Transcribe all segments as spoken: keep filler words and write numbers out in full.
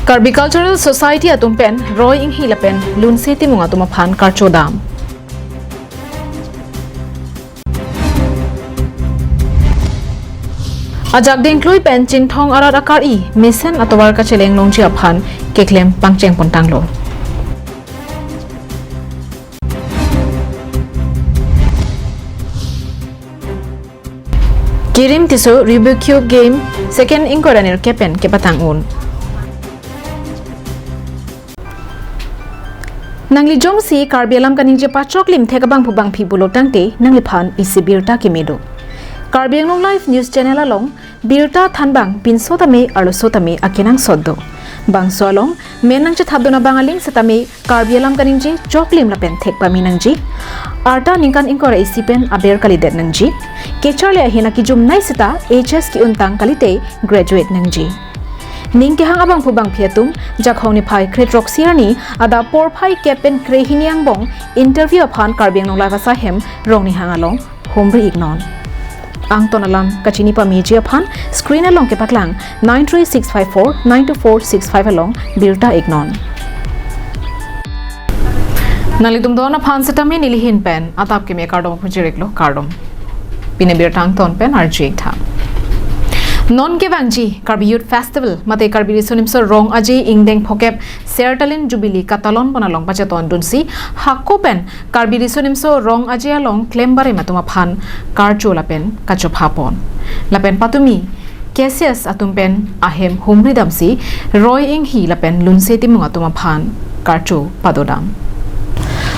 Karbi Cultural Society atum pen Roy Inghi lapen Lunse Timung atum aphan karcho dam. Ajak dengklui pen Chinthong arat akari mesen atovar kacheleng longji aphan keklem pangcheng pontanglo. Kirim Tisso Rubik's Cube Game second ingkoi ra nerkep pen kepatang un. Nangli jongsi Karbi alam kaningje pachoklim thek abangphu bangphi pulo tangte nangliphan isi birta keme do. Karbi Anglong Live News Channel along birta thanbang pinso tame arloso tame akenangsot do. Bangso along men nangchethapdun abang aling setame Karbi alam kaningje choklim lapen thek pame nangji. Arta ningkan ingkoi ra isi pen aber kalidet nangji. Kecharli ahin akijumnei seta H S ki-untang kalite graduate nangji. Ning kehang abangphu bangphi atum, Jakhong niphai kre-throksi arni adap porphai kep pen krehini angbong interview aphan Karbi Anglong Live asai hem Rongnihang along humri iknon. Angton alam kachini pameji aphan screen along kepaklang nine three six five four nine two four six five along birta iknon. Nanglitum don aphan setame nelihin pen adap keme kardom pujiriklo, kardom. Pini birta angton pen arju ik tha. Non kevangji Karbi Youth Festival mate Karbi Riso Nimso Rong Aje ingdeng phokep Sertalin Jubilee katalon pon along pachetondunsi hako pen Karbi Riso Nimso Rong Aje along klem barim atum aphan karcho lapen kachopha pon. Lapen patumi K C S atum pen ahem humri damsi Roy Inghi lapen Lunse Timung atum aphan karcho padodam.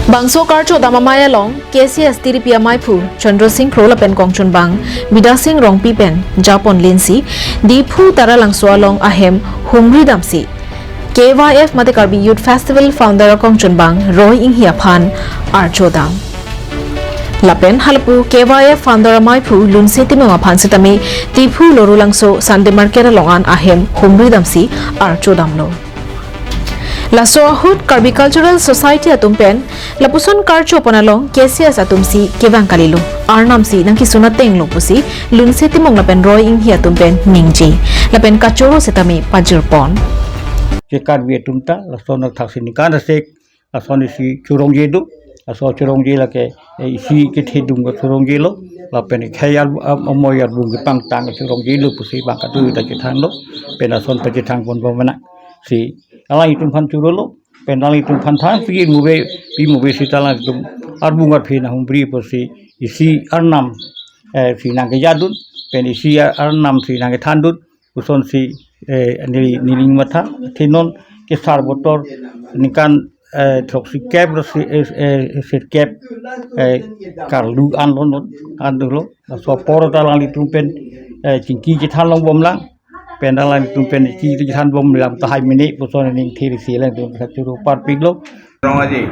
Bangso karcho dam amei along K C S tiripi ameiphu Chandra Sing Kro lapen kongchunbang Bidya Sing Rongpi pen japon linsi Diphu Taralangso along ahem humri damsi K Y F mate Karbi Youth Festival founder akongchunbang Roy Inghi aphan archo dam. Lapen halapu K Y F founder ameiphu Lunse Timung aphan setame Diphu Lorulangso Sunday Market along an ahem humri damsi archo damlo. Laso ahut Karbi Cultural Society atum pen lapuson karcho pon along K C S atum si kevang kalilo, Arnam si nangkisun atenglo pusi Lunse Timung lapen Roy Inghi atum pen ningje lapen kachoro setame pajir pon. Ke Karbi atum ta lason athaksi ningkan asek lason isi chorongje do, laso chorongje lake, eh, isi kethedung ke chorongje lo, lapen khei ar, am, amoi arbung kepangtang chorongje lo pusi bang katu ta chethanglo, pen lason pachethang pon pamena si alanglitum aphan chorolo, pen alanglitum aphan thang pi move, pi move seta alanglitum arbung arphe nahumri pusi isi Arnam, eh, si nangkejadun, pen isi Arnam si nangkethandun, kosonsi, eh, neli, neli matha, athe non ke Sarbotor ningkan, eh, throksi kep, throksi, eh, eh, sirkep, eh, karlu anlo non, an dolo. Laso apor ta alanglitum pen, eh, chingki chethan longbomlang. Pen alanglitum pen chingki chethan bomlang tahai mene puson ning thiri si alanglitum kachoro parpiklo. Rong Aje.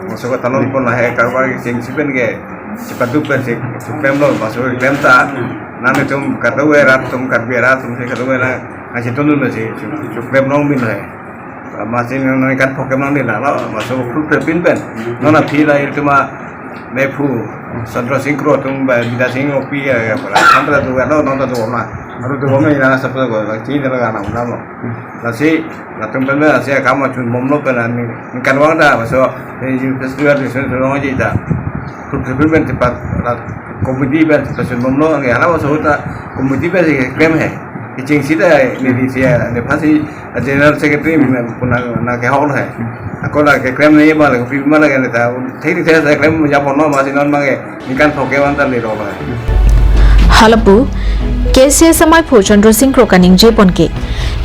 Laso katalon pon lahai karbar kechengsi pen ke, chepatu pen si, cheklem lo, laso klem ta, nanglitum kadokave arat atum, Karbi arat atum si kadokave na, nangchetondun si, che-, cheklem long min hai. Masi nang, nangkan phokep nang dila lo, laso kru kre pin pen. Non aphi la ilitum ameiphu, Chandra Sing Kro atum ba, Bidya Sing Rongpi ya, ya, para, Chandra tu, ano, non tu, ma. Aru tu, ma, ina, sab tu, chi, ina, ka, nam, nam, lo. Lasi, latum pen pen lasi akam achun bomlo pen ani, ningkan vang ta, laso, eh, Youth Festival Riso Nimso Rong Aje ta. Kru kre pin pen chepat, la, committee pen chepachun bomlo, nge hala laso ta, committee pen si klem hai. Kechengsi ta, neli si, eh, nephan si, eh, General Secretary, mm, puna, nangkehok hai. Ako la keklem ne ma la, kopi ma la, ke ne ta, thei thei sa klem ja bomlo, masi non ma ke, ningkan phokep an ta le rok hai. Halapu, K C S ameiphu Chandra Sing Kro kaningje pon ke.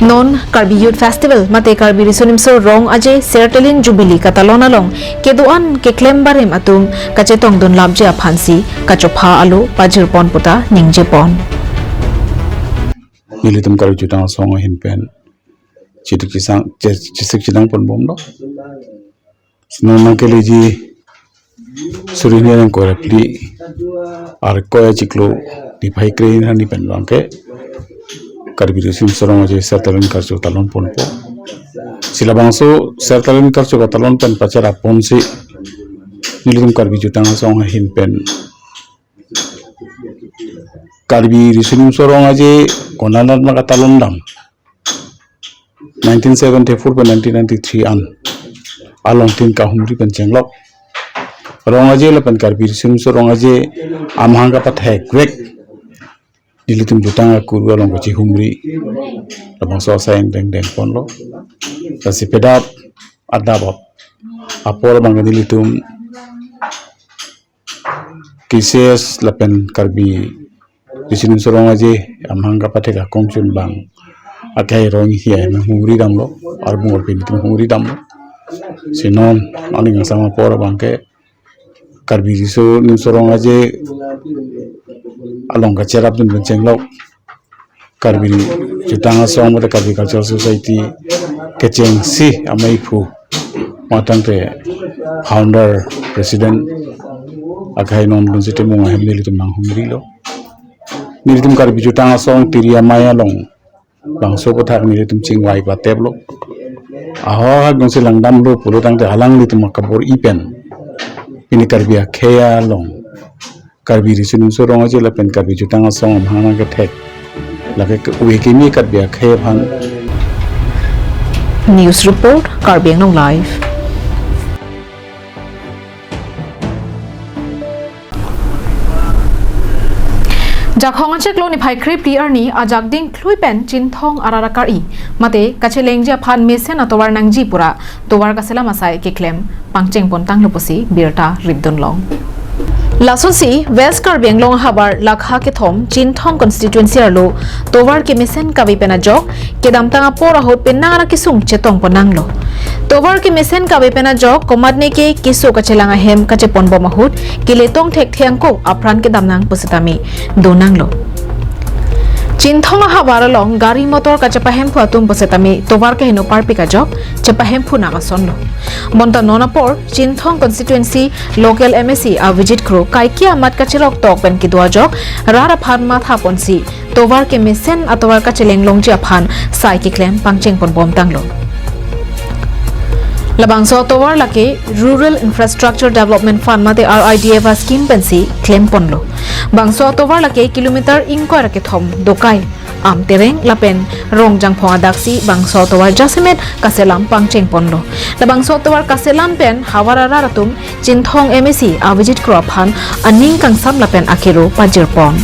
Non Karbi Youth Festival mate Karbi Riso Nimso Rong Aje Sertalin Jubilee katalon along kedo-an keklem barim atum kachetongdun lapji aphansi kachopha alo pajir pon puta ningje pon. Nelitum Karbi Jutang Asong ahin pen chesik chesang, che-, chesik chedang pon bomlo. Si non nangkeleji suri hini ingkoi ra phli, ar ingkoi achiklo niphai kre-hini arni pen abang ke Karbi Riso Nimso Rong Aje Sertalin karcho talon ponpo. Si labangso Sertalin karcho katalon pen pachara ponsi nelitum Karbi Jutang Asong ahin pen Karbi Riso Nimso Rong Aje konat anat ma katalon dam. nineteen seventy-four pen nineteen ninety-three an alongtin kahumri pen chenglok Rong Aje lapen Karbi Riso Nimso Rong Aje amahang kapathekvek nelitum jutang akuru along kachihumri labangso asai ingdeng dengponlo. Lasi pedap adap apor abang nelitum K C S lapen Karbi Riso Nimso Rong Aje amahang kapathek akongchun abang akai rong hi ai humri damlo, arbung arpi nelitum humri damlo. Si non aning asam apor abang ke Karbi Riso Nimso Rong Aje along kacherapdun pen chenglok Karbi Jutang Asong mate Karbi Cultural Society kechengsi amei aphu matangte founder president akhai non dun sitame mung ahem nelitum nanghumrilo. Nelitum Karbi Jutang Asong tiri amei along bangso aputhak nelitum chingvai pateplo. Ahok hak dongsi langdamlo pulo tangte alanglitum akabor-i pen pini Karbi akhei along Karbi Riso Nimso Rong Aje lapen Karbi Jutang Asong amahang kethek lake ke-, ove kimi Karbi akhei aphan. News report, Karbi Anglong Live. Jakhong achiklo niphai krepli arni ajak dingklui pen Chinthong arat akar-i mate kachelengji aphan mesen atovar nangji pura tovar kaselam asai keklem pangcheng pontanglo pusi birta ripdunlong. Lasonsi West Karbi Anglong ahavar lakha kethom Chinthong constituency arlo tovar kemesen kave pen ajok kedamtang apor ahut penang ara kesung chetong ponnanglo. Tovar kemesen kave pen ajok komatne ke keso kachelang ahem kacheponbom ahut keletong thekthe angkok apran kedamnang pusitame donanglo. Chinthong ahavar along gari motor kachepahemphu atum pusitame tovar keheno parpik ajok chepahemphu nang asonlo. Bonta non apor Chinthong constituency local M A C Avijit Kro kaike amat kacherok tok pen kedo ajok rat aphan matha ponsi tovar kemesen atovar kacheleng longji aphan sai keklem pangcheng ponbomtanglo. Labangso atovar lake Rural Infrastructure Development Fund mate R I D F a-scheme pensi klemponlo. Bangso atovar lake kilometer ingkoi ra kethom Dokai, Amtereng lapen Rongjangphong adaksi bangso atovar jasemet kaselam pangcheng ponlo. Labangso atovar kaselam pen havar arat atum Chinthong M A C Avijit Kro aphan aning kangsam lapen akero pajirpon.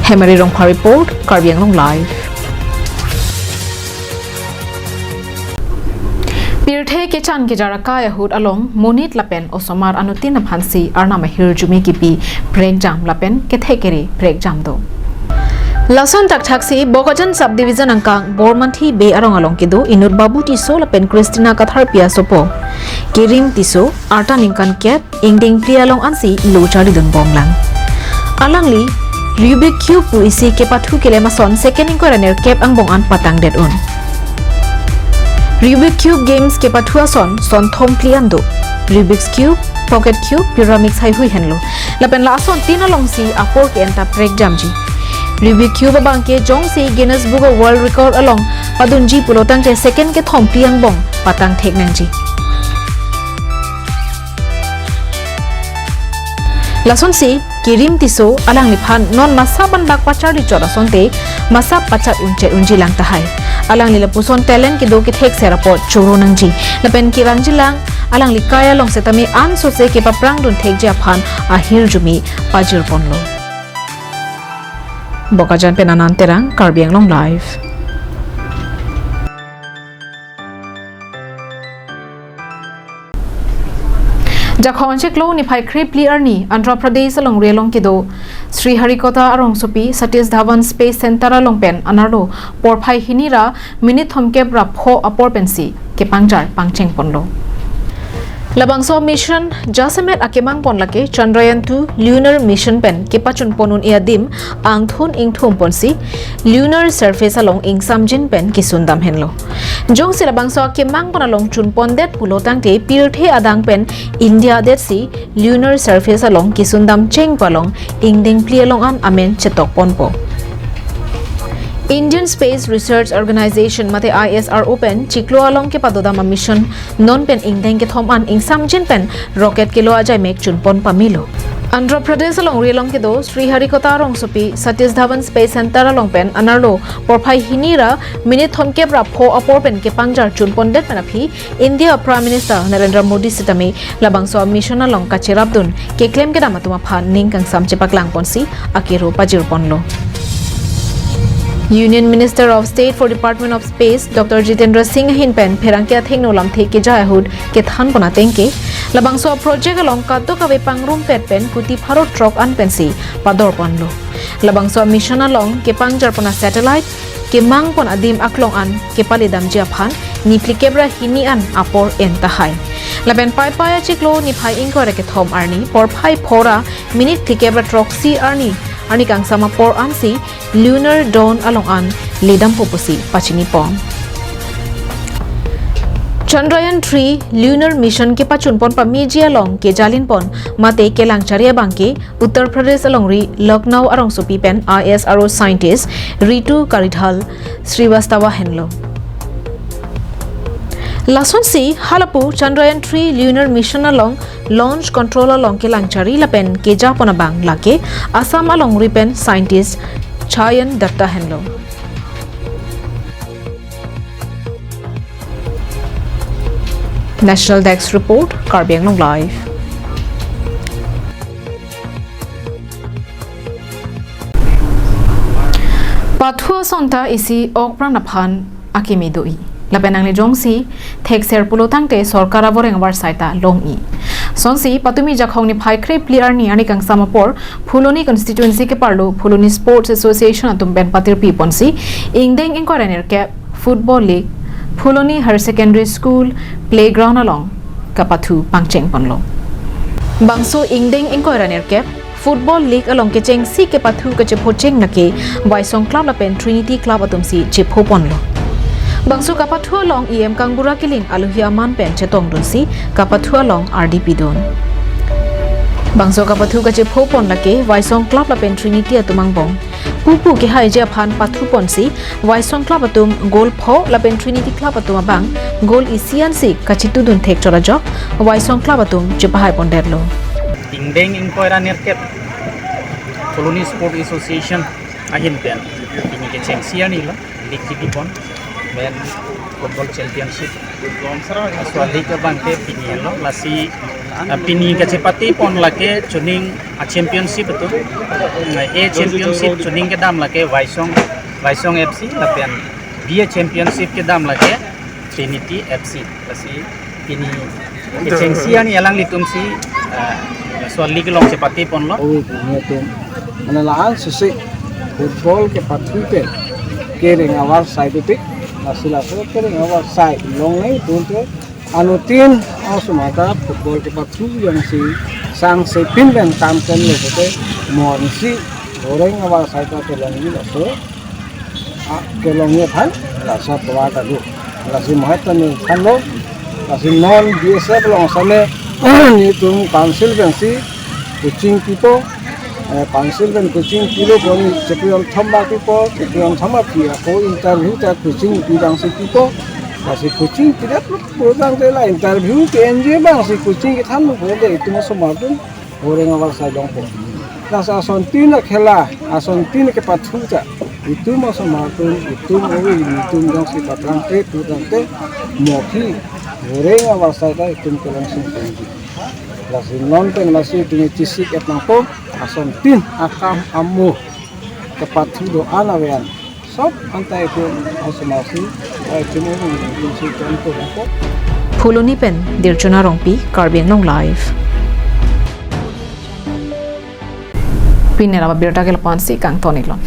Hemari Rongphar report, Karbi Anglong Live. Pirthe kechan kejar akai ahut along monit lapen osomar anuttin aphansi arnam ahirjume kipi prekjam lapen kethek kere prekjam do. Lason thakthaksi Bokajan Subdivision angkang Bormanthi Bey arong along kedo inut Babu Tisso lapen Christina Katharpi asopo Kirim Tisso arta ningkan kep ingdeng phli along ansi lo charlidunbomlang. Alangli Rubik Cube pu isi kepathu kelem ason second ingkoi ra nerkep angbong an patangdet un. Rubik Cube Games kepathu ason sonthom phli an do. Rubik's Cube, Pocket Cube, Pyramid haihui henlo. Lapen la asontin alongsi apor ke-en ta prekjamji. Rubik Cube abangke jongsi Guinness Book of World Record along padunji pulo tangte second kethom phli angbong patang thek nangji. Lasonsi Kirim Tisso alangliphan non masap an bak pacharli chot asonte masap pachat unche unji lang tahai. Alangli lapuson talent kedo kethek ser apot choro nangji. Lapen kerangjilang alangli kai along setame ansose kepaprang dun thekji aphan ahirjume pajirponlo. Bokajan pen Anand Terang, Karbi Anglong Live. Jakhong achiklo niphai krepli arni Andhra Pradesh alongri along kedo Sriharikota arongsopi Satish Dhawan Space Center along pen anerlo porphai hini ra minute thomkep ra pho apor pensi kepangjar pangcheng ponlo. Labangso mission jasemet akemang pon lake Chandrayaan two lunar mission pen kepachun pon un-e adim angthun ingthum ponsi lunar surface along ingsamjin pen kesundam henlo. Jongsi labangso akemang pon along chunpondet pulo tangte pirthe adang pen India detsi lunar surface along kesundam cheng pu along ingdeng phli along an amen chetok ponpo. Indian Space Research Organization mate I S R O pen chiklo along kepadodam a-mission non pen ingdeng kethom an ingsamjin pen rocket kelo ajaimek chunpon pamelo. Andhra Pradesh alongri along kedo Sriharikota rongsopi Satish Dhawan Space Center along pen anerlo porphai hini ra minute thomkep ra pho apor pen kepangjar chunpondet pen aphi India Prime Minister Narendra Modi sitame labangso a-mission along kacherapdun keklem kedam atum aphan ning kangsam chepaklangponsi akero pajirponlo. Union Minister of State for Department of Space Doctor Jitendra Singh ahin pen pherangke athengno lamthe kejai ahut kethanpon ateng ke labangso a-project along kadokave pangrumpet pen kuti pharo throk an pensi padorponlo. Labangso a-mission along kepangjarpon a-satellite kemangpon adim aklong an kepaledamji aphan niphlikep ra hini an apor en tahai. Lapen Paipai achiklo niphai ingkoi ra kethom arni porphai pho ra minute phlikep ra throksi arni arni kangsam apor ansi lunar dawn along an ledampo pusi pachinipon. Chandrayaan three lunar mission kepachunpon pameji along kejalinpon mate kelangchari abang ke Uttar Pradesh alongri Lucknow arongsopi pen I S R O scientist Ritu Karidhar Srivastava henlo. Lasonsi halapu Chandrayaan three lunar mission along launch control along kelangchari lapen kejapon abang lake Assam alongri pen scientist Chayan Datta henlo. National Desk Report, Karbi Anglong Live. Pathu ason ta isi okpran aphan akeme do-i. Lapen nangle jongsi thekser pulo tangte sorkar avoreng avarsai ta long-i. Sonsi patumi Jakhong niphai krephli arni arni kangsam apor Phuloni constituency keparlo Phuloni Sports Association atum pen patirpiponsi ingdeng ingkoi ra nerkep Football League Phuloni Higher Secondary School playground along kapathu pangchengponlo. Bangso ingdeng ingkoi ra nerkep Football League along kechengsi kepathu kachephocheng lake Waisong Club lapen Trinity Club atumsi chephoponlo. Bangso kapathu along E M Kangbura Killing alohi aman pen chetongdunsi kapathu along ardi pidun. Bangso kapathu kachephopon lake Waisong Club lapen Trinity atum angbong pupu kehaiji aphan pathuponsi Waisong Club atum goal pho lapen Trinity Club atum abang goal isi ansi kachetudun thek chot ajok Waisong Club atum chepahaipondetlo. Ingdeng ingkoi ra nerkep Phuloni Sport Association ahin pen pini kechengsi arni lo league kipipon, men football championship, laso league abang ke pini lo, lasi, ah, pini kachepatipon lake chuning a-championship atum, ah, A championship chuning kedam lake Waisong, Waisong F C, lapen B A championship kedam lake Trinity F C. Lasi pini kechengsi arni alanglitumsi, ah, laso league along chepatiponlo. Oh, pini atum. Mane la-an sisi football kepathu pen kereng avarsai dopik. Lasi laso kereng avarsai longle pulote anuttin asomar ta football kepathu jongsi sangse pin pen kam kenlo pulote mo ansi horeng avarsai ta kelongji laso a, kelongji aphan laso tovar ta do. Lasi mohai ta neli thanlo, lasi non B S F along same netum council pensi coaching pipo, eh, council pen coaching pilo, koni chepyon thom ba pipo, chepyon thom ba pi ako interview ta coaching pi abangsi pipo, lasi coaching pidet pulo tangte la interview ke-enji abangsi coaching kethanlo pulote itum asomar atum horeng avarsai longpo. Lasi asontin akhela, asontin kepathu ta itum asomar atum, itum ove, itum jongsi paprang te pu tangte mo aphi horeng avarsai ta itum kelong sing sing. Lasi non pen lasi itum chesik et nangpo, asontin akam amo kepathu do-an ave an. Sop anta itum asomar si, itum ove, itum si itum to ko. Phuloni pen Dirchona Rongpi, Karbi Anglong Live. Pini la birta ke lapu-ansi kangton-iklo.